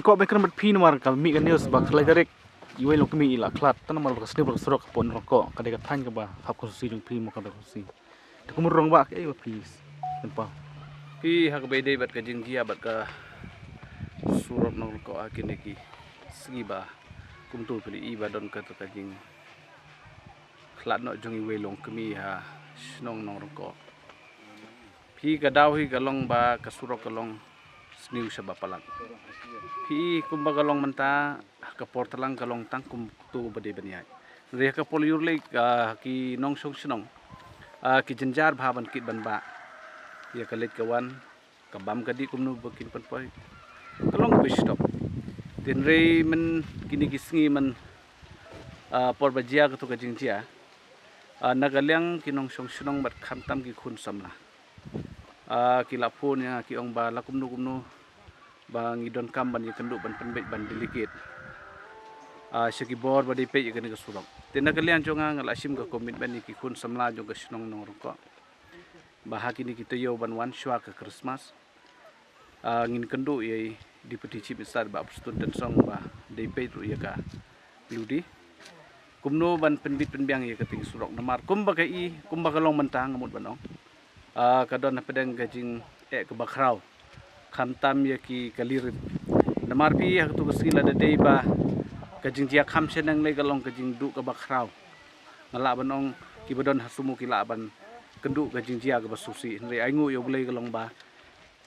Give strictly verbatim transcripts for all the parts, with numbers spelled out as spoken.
Ko ba kren bad phi namar ka mih ka news ba ka lai tarik iwei long kmie i la khlad, tang namar ba ka sniew bad ka surok ka pon rong ko, ka dei ka thaiñ kaba hap ka susi jong phi mo ka da ka susi. Te kum u rangbah kaei ba phi pynpaw? Phi ha kaba ïadei bad ka jingjia bad ka surok nongrong ko ha kine ki sngi ba kumto phi la i ba don ka, ka jing khlad noh jong iwei long kmie ha shnong Nongrongkoh. Phi ka daw hi ka long ba ka surok ka long sniew shaba palat. Phi kumba ka long mynta ha ka por tlang ka long tang kumto ba dei ban ïaid. Hynrei ha ka por lyiur lei ka ki nongshong shnong, ah, ki jynjar bha ban kit ban bah ïa ka leit ka wan, ka bam ka dih kumno ba kin pynpoi. Ka long kaba shitom. Te hynrei myn kine ki sngi myn, ah, por ba jia kato ka jingjia, ah, na ka liang ki nongshong shnong bad khamtam ki khun samla, ah, ki la phone ïa nga ki ong ba la kumno kumno ba ngi donkam ban ïakynduh ban pynbeit ban delegate, ah, sha ki bor ba dei peit ïa kane ka surok. Te na ka liang jong nga nga la shim ka commitment ïa ki khun samla jong ka shnong Nongrongkoh ba ha kine ki taïew ban wan shuwa ka Christmas, ah, ngin kynduh ïa i Deputy Chief Minister Bah Prestone Tynsong ba dei peit ruh ïa ka PWD kumno ban pynbit pynbiang ïa katei ka surok namar kumba ka i, kumba ka long mynta nga mut ban ong, ah, ka don hapdeng ka jingeh kaba khraw khamtam ïa ki kali rim. Namar phi ha kato ka sngi lada dei ba ka jingjia kham shaneng lei ka long ka jingduh kaba khraw. Nga lah ban ong kiba don ha sumo ki lah ban kynduh ka jingjia kaba sngewsih. Hynrei ai nguh ïa U Blei ka long ba,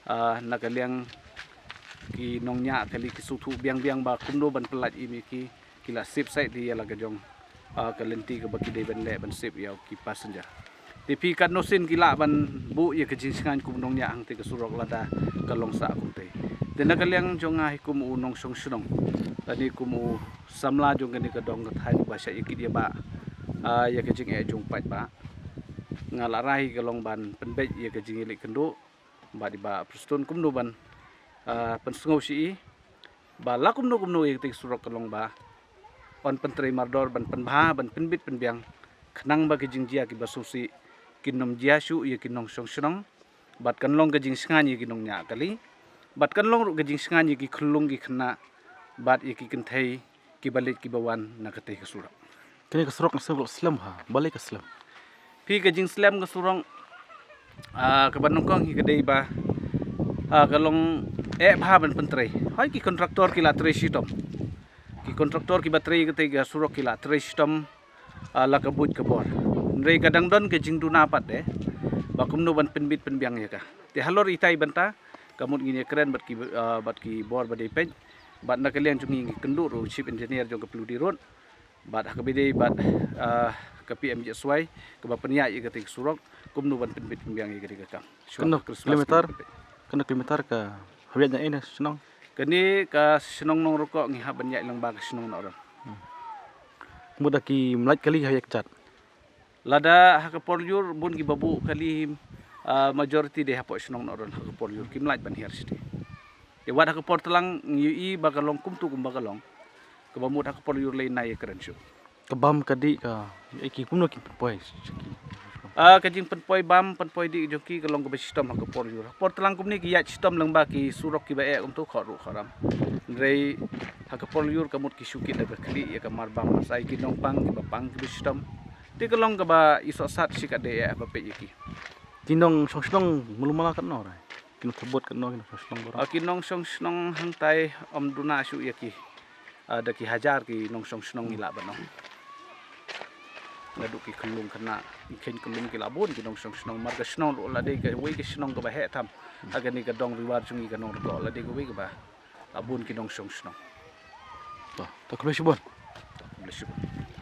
ah, na ka liang ki nongñiah kali ki sngewthuh biang biang ba kumno ban pyllait im ïa ki, ki la sep sait ïa la ka jong, ah, ka lynti kaba ki dei ban leh ban sep ïa ki passenger. Te phi katno sien ki lah ban buh ïa ka jingshngaiñ kum nongñiah hangtei ka surok lada ka long sah kumtei. Te na ka liang jong nga hi kum u nongshong shnong lane kum u samla jong kane ka dong ka thaiñ ba shah ïa kit ïa bah, ah, ïa ka jingeh jong paidbah, nga la rai ka long ban pynbeit ïa ka jingïaleh kynduh bad i Bah Prestone kumno ban, ah, pynsngew sha i ba la kumno kumno ïa katei ka surok ka long ba yn pyntrei mardor ban pynbha ban pynbit pynbiang khnang ba ki jingjia kiba sngewsih kin ym jia shuh ïa ki nongshong shnong bad kan long ka jingshngaiñ ïa ki nongñiah kali bad kan long ruh ka jingshngaiñ ïa ki khyllung ki khynnah bad ïa ki kynthei kiba leit kiba wan na katei ka surok. Kane ka surok nga sngew ka la slem ha, balei ka slem? Phi ka jingslem ka surok, ah, kaba nyngkong hi ka dei ba, ah, ka long eh bha ban pyntrei. Hooid ki contractor ki la trei shitom. Ki contractor kiba trei katei ka surok ki la trei shitom, ah, la ka buit ka bor. Hynrei ka dang don ka jingduna pat de ba kumno ban pynbit pynbiang ïa ka. Te halor itai bynta ka mut ngin ïakren bad ki, ah, bad ki bor ba dei peit bad na ka liang jong ngi ngi kynduh ruh u chief engineer jong ka PWD Road bad ha kaba ïadei bad, ah, ka P M G S Y kaba pynïaid ïa katei ka surok kumno ban pynbit pynbiang ïa katei ka kam. Shuwa Kano ka Christmas kilometer? Kano kilometer ka hap ïaid na ei na shnong? Kane ka shnong Nongrongkoh ngi hap ban ïaid lyngba ka shnong Nohron. Hmm. Mut da kim lait kali ha ïa ka jat? Lada ha ka por lyiur bun kiba buh kali, ah, majority dei hapoh shnong Nohron ha ka por lyiur kim lait ban hiar shatei. Te wat ha ka por tlang ngi ïohi ba ka long kumto kumba ka long. Kaba mut ha ka por lyiur lei nai ïakren shuh. Ka bam ka dih ka, eh, ki kumno ki pynpoi? Ah, ka jingpynpoi bam pynpoi dih jong ki ka long kaba shitom ha ka por lyiur. Ha ka por tlang kumne ki ïaid shitom lyngba ki surok kiba eh kumto khot ruh khot ram. Hynrei ha ka por lyiur ka mut ki shu kit da ka khlieh ïa ka mar bam, mar sa ïa ki nongpang kiba pang kiba shitom. Te ka long kaba i sohsat shi katdei eh ba peit ïa ki. Ki nongshong shnong mulu mala katno re? Ki nongthabut katno, ki nongshong shnong baroh? Ah, ki nongshong shnong hangtai ym duna shuh ïa ki. Ah, da ki hajar ki nongshong shnong ngi lah ban ong. Naduh ki khyllung khynnah, ki kheiñ khyllung ki la bun ki nongshong shnong, mar ka shnong ruh la dei kawei ka shnong kaba heh tam. Ha kane ka dong Ri War jong ngi ka Nongrongkoh la dei kawei kaba la bun ki nongshong shnong. To, to khublei shibun. To khublei shibun.